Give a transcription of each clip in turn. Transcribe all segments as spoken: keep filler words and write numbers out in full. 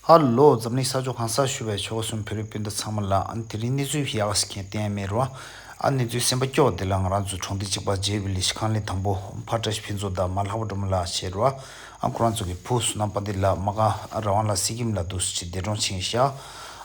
ཧ་ལོ། འཛམ་གླིང་ས་ཕྱོགས་གང་སར་བཞུགས་པའི་ཆོལ་ཁ་གསུམ་བོད་རིགས་སྤུན་ཟླ་ཚང་མ་ལ། ཨ་ནི་དེ་རིང་གནས་ཚུལ་ཡག་ཟིག་གཏན་ནས་མེད་རོ། ཨ་གནས་ཚུལ་སེམས་པ་སྐྱོ་བ་དེ་ལ། ང་རང་ཚོ་གྲོང་སྡེ་གཅིག་པ་ཇེ་བི་ལི་ཤི་ཁང་ལས་དང་པོ་ཕ་བཀྲ་ཤིས་ཕུན་ཚོགས་དང་མ་ལྷག་པ་སྒྲོལ་མ་ལགས་བྱས་རོ། ཨ་ཁོ་རང་ཚོ་གི་བུ་བསོད་ནམས་དཔལ་ལྡན་ལགས་མ་ག་ར་ཝང་ལ་སི་ཀིམ་ལ་འདུག་སེ་བྱས་འདས་གྲོངས་ཕྱིན་ཤག་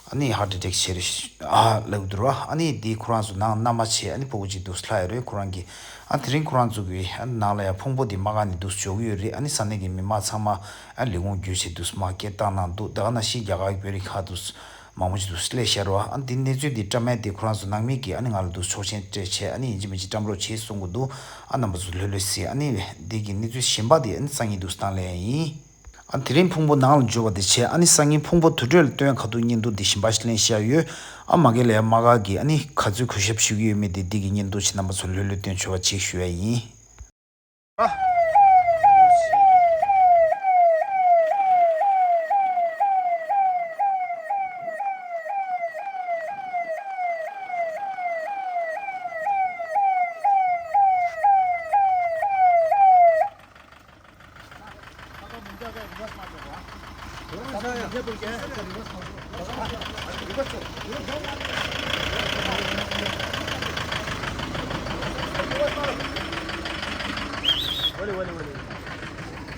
ཨ་ནི་ཧར་ཊི་ཨེ་ཊེག་བྱས་རེད་ཨ་ལབ་འདུག་རོ། ཨ་ནི་དེ་ཁོ་རང་ཚོ་ནང་མནའ་མ་བྱས། ཨ་ནི་ཕྲུ་གུ་གཅིག་འདུག་སེ་ལྷག་ཡོད་རེད། ཁོ་རང་གི་ཨ་དེ་རིང་ཁོ་རང་ཚོ་གི་ཨ་ནང་ལ་ཡང་ཕུང་པོ་དེ་མ་ག་ནས་འདུག་སེ་འབྱོར་གི་ཡོད་རེད། ཨ་ནི་ས་གནས་ཀྱི་མི་མང་ཚང་མ་ཨ་ལས་ཁུངས་བརྒྱུད་བྱས་འདུག་སེ་མར་སྐད་བཏང་གནང་འདུག་དེ་ག་ནང་བཞིན་རྒྱ་གར་གྱི་བོད་རིགས་ཁག་འདུག་སེ་མང་པོ་ཞིག་འདུག་སེ་སླེབས་ཤག་རོ། ཨ་འདི་གནས་ཚུལ་འདི་བཀྲམ་མཁན་དེ་ཁོ་རང་ཚོ་ནང་མི་གིས་ཨ་ནི་ང་ལ་འདུག་སེ་ཆོག་མཆན་སྤྲད་བྱས། ཨ་ནི་ཡིན་གཅིག་མིན་གཅིག་བཀྲམ་རོགས་བྱེད་གསུང་གི་འདུག་ཨ་རྣམ་པ་ཚོ་ལྷོད་ལྷོད་བྱས། ཨ་ནི་འདི་གི་གནས་ཚུལ་གཞན་པ་དེ་ཨ་ནི་སང་ཉིན་འདུག་སེ་བཏང་ལེ་ཡིན། ཨ་དེ་རིང་ཕུང་པོ་ནང་ལ་འབྱོར་བ་དེ་བྱས། ཨ་ནི་སང་ཉིན་ཕུང་པོ་དུར་ཁྲོད་ལ་སྟོན་ཁ་ཐུག་བརྙན་ཐུང་འདི་གཞན་པ་ཞིག་ལེན་བཞག་ཡོད། ཨ་མ་གི་ལ་ཡ་མ་ག་གི་ཨ་ནི་ག་ཚོད་གུས་ཞབས་ཞུ་གི་ཡོད་མེད་དེ་འདི་གི་བརྙན་ཐུང་ཞིག་རྣམ་པ་ཚོ་ལྷོད་ལྷོད་སྟོན་ཆོག་པ་ཅིག་ཞུ་ཡ་ཡིན།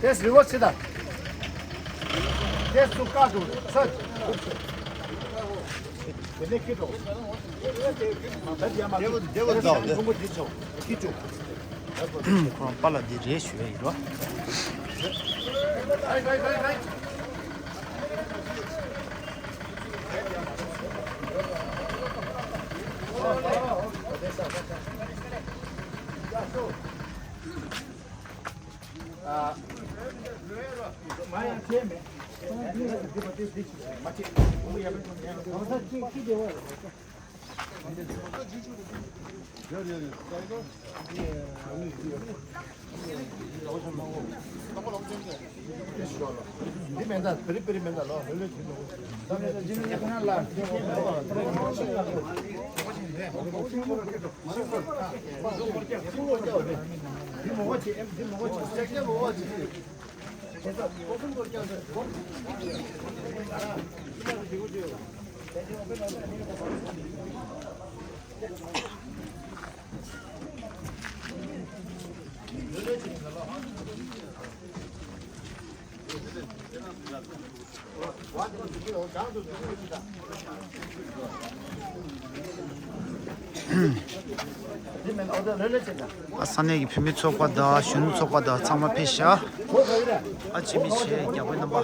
Yes, reverse ཆེ་ད། Yes, ཚུར་བཀག་འདུག་ས། དེ་ནས་ཁྱེར་འགྲོ། ད་རྒྱ་མ། དེ་བོ་དེ་བོ་ད་འདི་ཁོང་པོ་འདི་ཆོག་ཁྱི་ཆུ། ཁོ་རང་པཱ་ལགས་འདི་རེད་ཞུ་ཡ་ཡིན་རོ། འདི་མེད་ད། བེ་རི་བེ་རི་མེད་ད་ལོ། ལོ་ལོ་ཅིག་ལོ། ཨ་ས་གནས་ཀྱི་བུད་མེད་ཚོགས་པ་དང་གཞོན་ནུ་ཚོགས་པ་དང་ཚང་མ་ཕེབས་ཤག་ཨ་འཆི་མེད་ཆེ་རྒྱ་བོད་རྣམ་པ།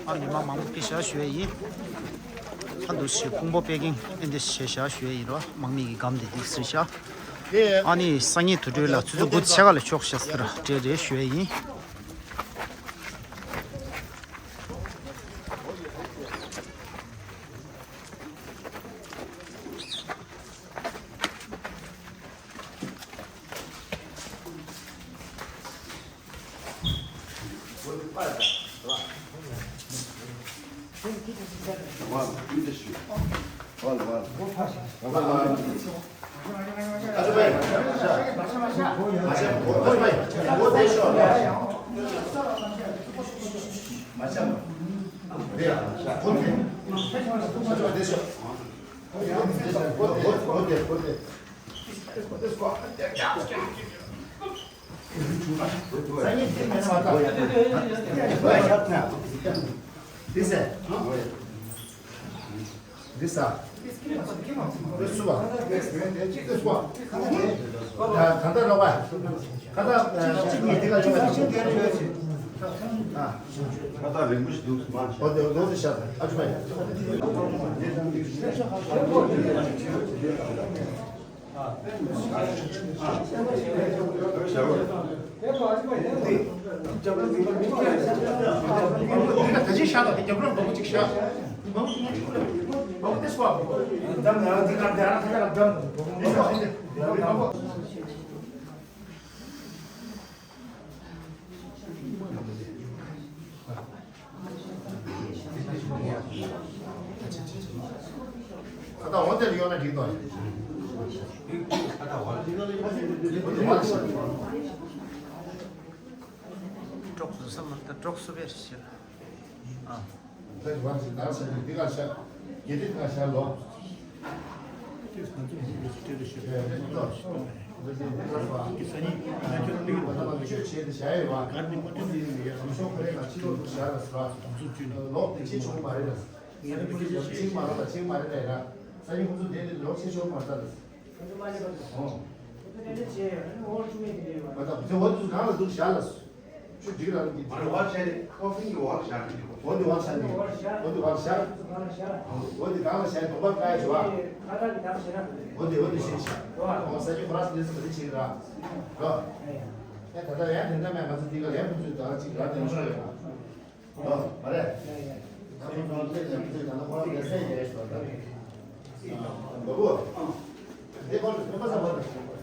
ཨ་མི་མང་མང་པོ་ཕེབས་ཤག་ཞུ་ཡ་ཡིན། ཨ་འདུག་སེ་ཕུང་པོ་སྤེལ་མཁན་ཨེ་འདྲ་བྱས་ཤག་ཞུ་ཡ་ཡིན་རོ། དམག་མི་གི་སྒམ་དེ་འདུག་སེ་ཤག་ཨ་ནི་སང་ཉིན་དུར་ཁྲོད་ལ་ཆུ་ཚོད་དགུ་དང་ཕྱེད་ཀ་ལ་ཆོག་ཤག་ཟེར་སྤྲད་རེད་ཞུ་ཡ་ཡིན། ཁ་བཏགས་འོ་དེ་ལ་གཡོག་ན་འགྲིག་དོ། གྲོགས་སུ་བསམ་མ་ད་གྲོགས་སུ་བེར་ཞེས། ཨ། ད་གི་བར་ཞིག་ནར་ས་ནི་འདི་ག་ཤར། དགེ་སྡིག་ག་ཤར་ལོ། ཏེས་ང་ཚོ་མི་གི་སྤྲད་དུ་ཤོད། ཨེ་མི་འདུག་འདི་ཟིན་འདི་ལ་བ། ཀྱི་ས་ཉིན་ང་ཁྱོད་རང་ལུས་ལ་བ་ལ་ཤོད་བྱས་ཏེ་བཞག་ཡོད་བ། གར་འདི་མ་ཐོན་ནི་ཡོད་ཡ། ང་ཚོ་ཁོ་རེ་ལ་ཕྱི་ལོག་ཏུ་བཞག་ལ་ཟེར་བ། ང་ཚོ་བཅུ་ནི། ལོག་དེ་ཅི་བྱུང་མ་རེད་ལ། ངས་རང་ཁོ་ཚོ་ཅིག་མ་རེད་ལ་ཅིག་མ་རེད་ལ་ཡ། ས་ཉིན་ཁོ་ཚོ་དེ་ནི་ལོག་ཅི་བྱུང་མ་རེད་ལ། ཁོ་ཚོ་མ་ཉེས་པ་དང་། ཨོ། ཁོ་ཚོ་དེ་འདྲ་བྱས་ཡོད་ཨ་ནི་འོར་བཅུག་མེད་དེ་འདྲ་ཡོད་པ། མ་ད་ཁོ་ཚོ་འོ་དུ་གང་ལ་འདུག་བཞག་ལ། ཆུ་འགྲིག་རང་གི། མ་རེད་བར་བྱས་ནས་ཁོ་ཧྥིང་གི་འོག་བཞག་གི་འདུག་འོ་འདི་འོག་བཞག་གི། འོ་འདི་འོག་བཞག་འོ་འདི་གང་ལ་བཞག་གདོང་པ་བཀག་ཡ་བྱེད་བ། འོ་འདི་འོ་འདི་ཤེས་བཞག་འོ་ས་ཆུ་ཁོ་ར་སི་ནི་སི་མ་འདི་བྱེད་ར། རོ། ཨེ་ད་ལྟ་ཡང་དེ་འདྲ་མེད། ང་ཚོ་འདི་ག་ལན་ཁོ་ཚོས་ད་གཅིག་ར་དེ་འདྲ་ཡོད་ར། རོ་མ་རེད། ད་ཁོ་ཚོ་ལ་ལས་ཀྱང་ཁོ་ཚོས་ད་ལྟ་ཁོ་རང་ལས་སེ་ཡས་ཤོག་ད། ལོ་བོ། དེ་ཁོ་ཚོ་ཁོ་ཚོ་བ།